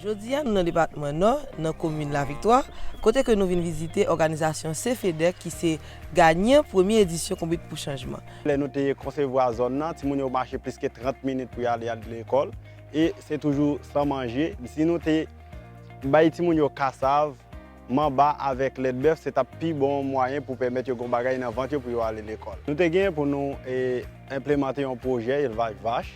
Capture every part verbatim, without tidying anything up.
Jodi a, nou nan depatman Nò, nan komin Laviktwa, kote ke nou vin vizite òganizasyon Sefedèk ki se ganyan premye edisyon Konbit pou Chanjman. Lè nou te konsevwa zòn nan, timoun yo mache plis ke trant minit pou y ale lekòl, e se toujou san manje. Si nou te bay timoun yo kasav, manba avèk lèt bèf, se t ap pi bon mwayen pou pèmèt yo gen bagay nan vant yo pou yo ale lekòl. Nou te genyen pou nou e, enplemante yon pwojè elvaj vach.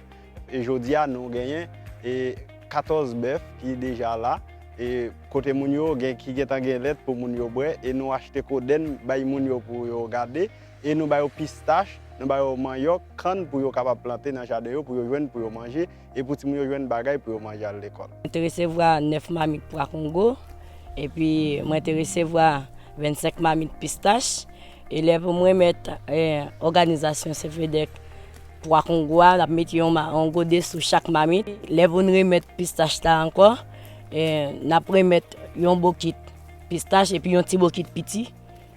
E jodi a, nou genyen e, katòz bèf ki deja la. E kote moun yo gen ki gentan gen lèt pou moun yo bwè. E nou achte kodenn bay moun yo pou yo gade. E nou ba yo pistach, nou ba yo manyòk, kann pou yo kapab plante nan jaden yo, pou yo jwenn pou yo manje, e pou timoun yo jwenn bagay pou yo manje al lekòl. Mwen te resevwa nèf mamit pwa kongo, epi mwen te resevwa vennsenk mamit pistach. E lè pou m remèt eh, òganizasyon Sefedèk pwa kongo a, n ap mete yon, ma- yon gode sou chak mamit. Lè pou n remèt pistach la ankò, eh, n ap remèt yon bokit pistach epi yon ti bokit piti.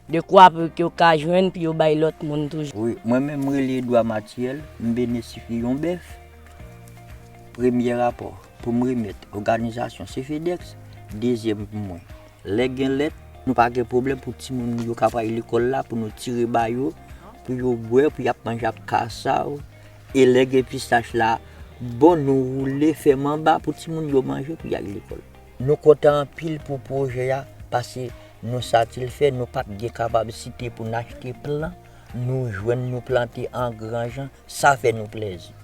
Dekwa pou ke yo ka jwenn pou yo bay lòt moun toujou. Wi, mwen menm m rele Edouard Mathiel, m benesifye yon bèf. Premye rapò pou m remèt òganizasyon Sefedex, dezyèm pou mwen. Lè gen lèt, nou pa gen pwoblèm pou timoun nou yo ka pral lekòl la, pou nou tire ba yo, pou yo bwè, pou y ap manje ak kasav. E lè gen pistach la, bon, nou woule, fè manba pou timoun yo manje, pou y al lekòl. Nou kontan anpil pou pwojè a, paske nou satisfè, nou pa t gen kapasite pou n achte plan, nou jwenn, nou plante an gran jan, sa fè nou plèzi.